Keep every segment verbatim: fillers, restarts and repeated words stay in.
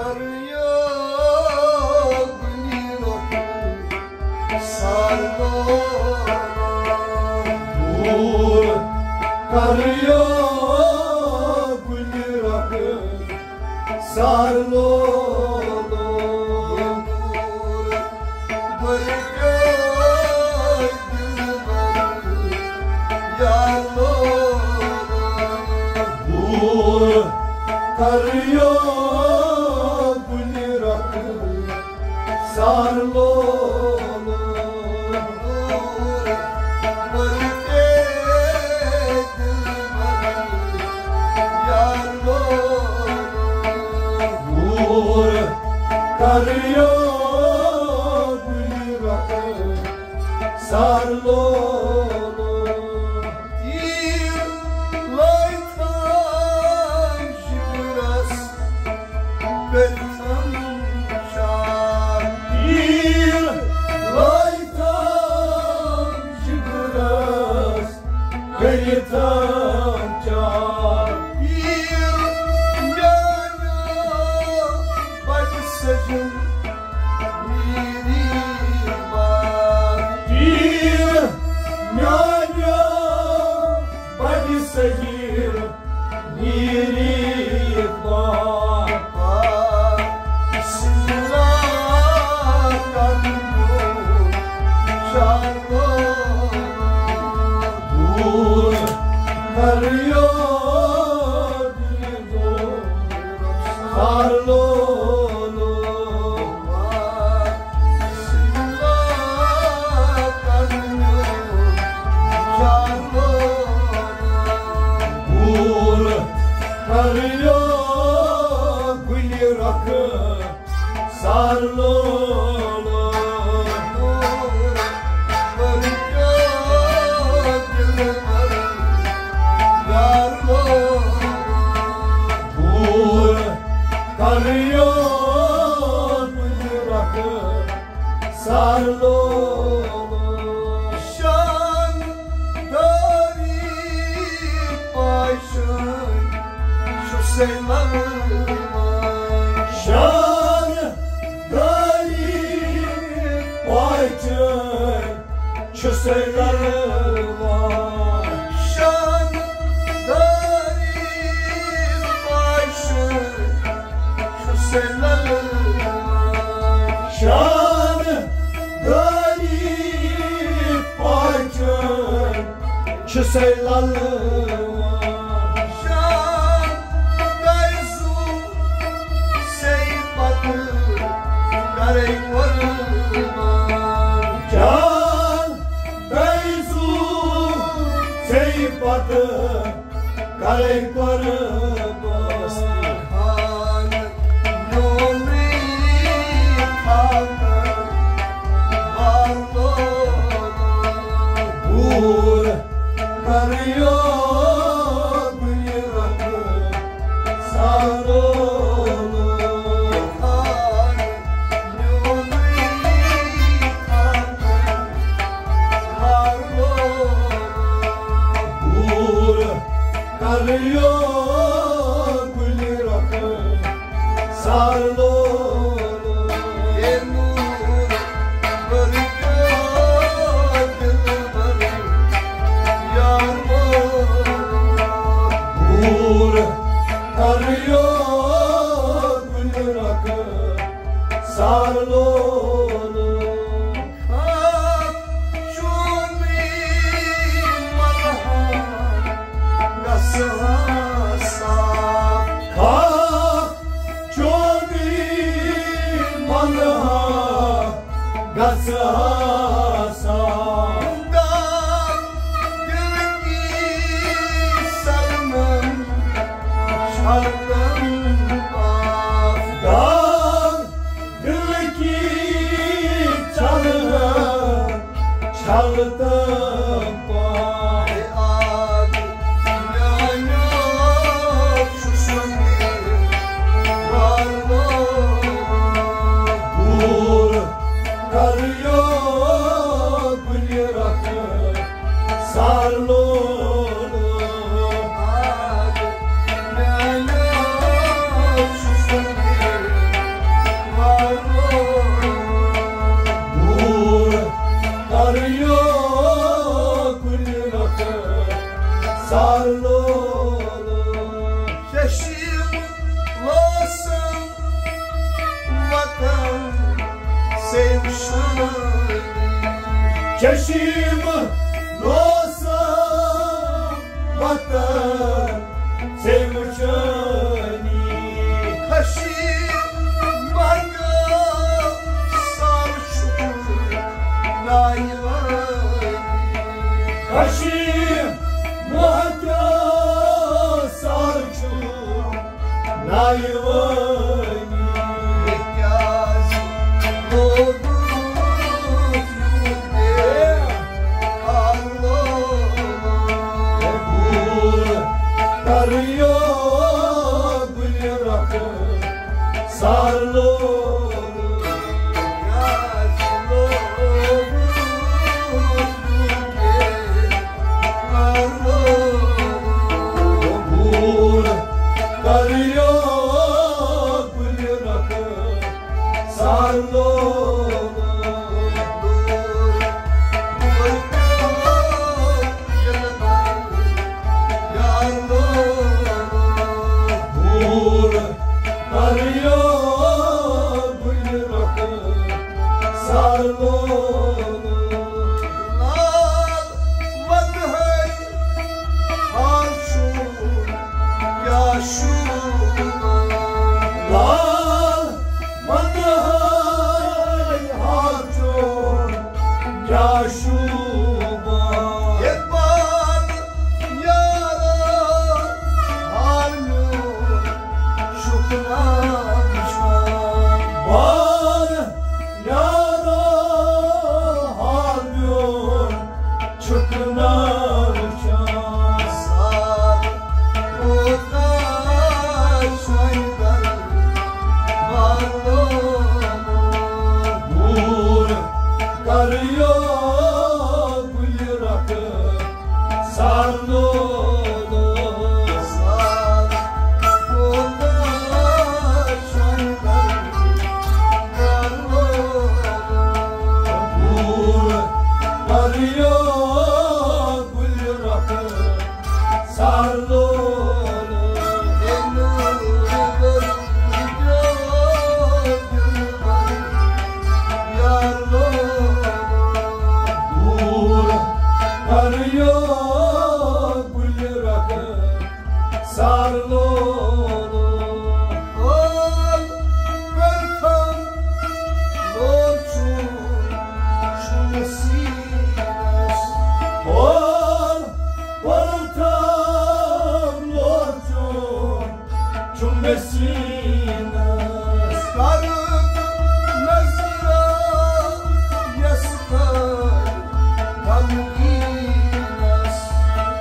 کریو گُلہِ رۄخ سار لولو۔ دوٗر کریو گُلہِ رۄخ سار لولو۔ دوٗر کریو گُلہِ رۄخ سار لولو۔ دوٗر کریو گُلہِ رۄخ سار لولو۔ تیٖر لٲگۍ تھام جگرس، کٔرۍ تھام چار۔ تیٖر لٲگۍ تھام جگرس، کٔرۍ تھام چار۔ تیٖر میانیو بڑِ سجن میٖری بار۔ تیٖر میانیو بڑِ سجن میٖری بار۔ سِلا کرنو چارو۔ دوٗر کریو سار لولو۔ دوٗر کریو گُلہِ رۄخ سار لولو۔ دوٗر کریو گُلہِ رۄخ سار لولو۔ شان دٲری پاشٲنۍ چھُ سے للوان۔ شان دٲری پاشٲنۍ چھُ سے للوان۔ شان دٲری پاشٲنۍ چھُ سے للوان۔ شان دٲری پاشٲنۍ چھُ سے للوان۔ شان دٲری زُو سے پتہٕ کرے قربان۔ شان دٲری زُو سے پتہٕ کرے قربان۔ خان میونُے تھاونہٕ والو۔ دوٗر کریو گُلہِ رۄخ سار لولو۔ خان میونُے تھاونہٕ دوٗر کریو گُلہِ رۄخ سار لولو۔ اے نوٗر بٔرۍ پیوٚو دِلبر یار لولو۔ دوٗر کریو گُلہِ رۄخ سار لولو۔ خاک چونُے ملہٕ ہا گژھٕ ہا صاف۔ خاک چونُے ملہٕ ہا گژھٕ ہا صاف۔ داغ دِلہٕ کی سرنم چھلتن پاک۔ داغ دِلہٕ کی چھلہٕ، چھلہٕ تہٕ پاک۔ آگ میانیو چھُ سۄ میٖر والو۔ دوٗر کریو گُلہِ رۄخ سار لولو۔ آگ میانیو چھُ سۄ میٖر چشم لوسا وطن سے وچھانی۔ خشی مہنگا سر چھُ نایوانی۔ خشی مہنگا سر چھُ نایوانی۔ مےٚ کیٛازِ لوگُتھ یوٗت بے آلو؟ دوٗر کریو گُلہِ رۄخہٕ سارلو۔ مےٚ کیٛازِ لوگُتھ یوٗت بے آلو؟ دوٗر کریو گُلہِ رۄخہٕ سارلو۔ دوٗر کریو گُلہِ رۄخہٕ سارلو۔ لال ونہٕ ہے، حال چھُ کیٛاہ شوٗبان؟ لال ونہٕ ہے، حال چھُ کیٛاہ شوٗبان؟ ہے بال یارا، حال میون چھُکھ نا وٕچھان؟ بال یارا، حال میون چھُکھ نا وٕچھان؟ سال کوتاہ چھُ اندر والو۔ دوٗر کریو گُلہِ رۄخہٕ سارلو۔ سال کوتاہ چھُ اندر والو۔ دوٗر کریو گُلہِ رۄخہٕ سارلو۔ دوٗر کریو گُلہِ رۄخہٕ سارلو۔ اول پرتھم لوچُن چھُ مےٚ سیٖنس۔ اول پرتھم لوچُن چھُ مےٚ سیٖنس۔ کرٕ نظرا یس کر غمگیٖنس۔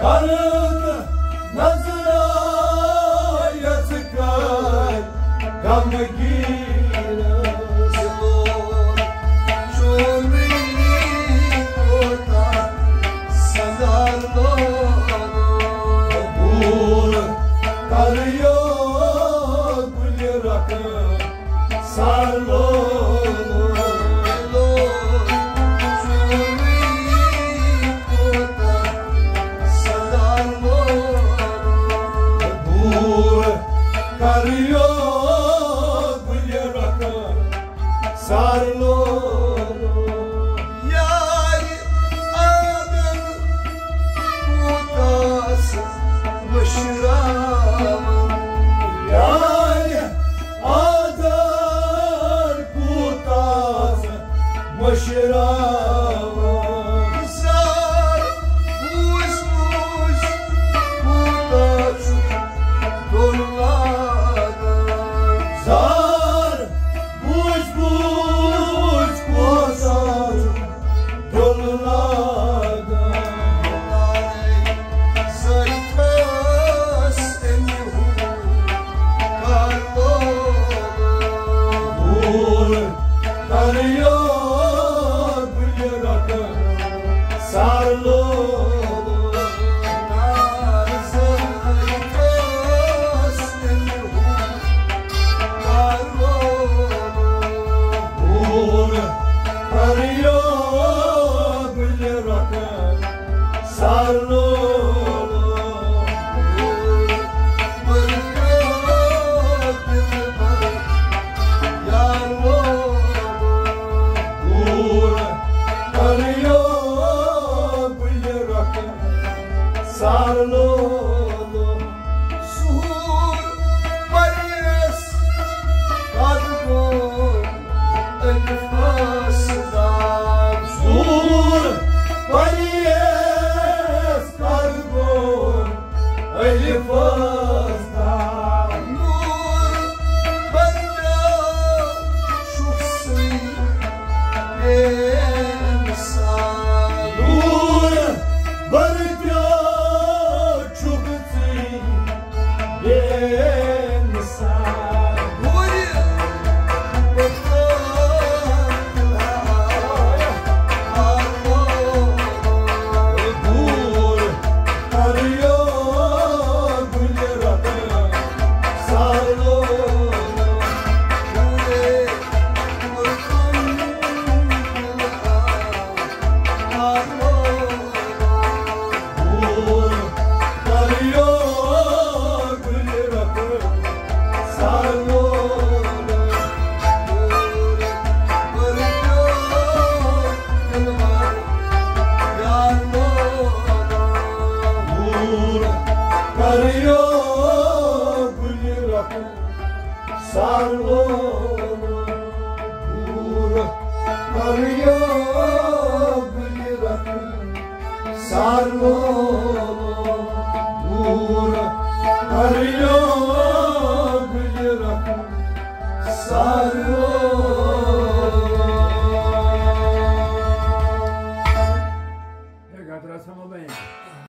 کرٕ نظرا یس کر غمگیٖنس۔ چونُے کوتاہ سزا لوگُن۔ دوٗر کریو گُلہِ رۄخہٕ سارلو۔ چونُے کوتاہ سزا لوگُن۔ دوٗر کریو گُلہِ رۄخہٕ سارلو۔ یارِ آدم کوتاہ سُہ مٔشراوان۔ یارِ آدم کوتاہ سُہ مٔشراوان۔ زار بوٗزۍ بوٗزۍ کوتاہ چھُ دۄن لاگان۔ زار بوٗزۍ بوٗزۍ کوتاہ چھُ دۄن لاگان۔ زٲیِتھَس أمۍ ہُہ کار لوگ۔ دوٗر کریو گُلہِ رۄخہٕ سارلو۔ ہے گدرا سما بھائی۔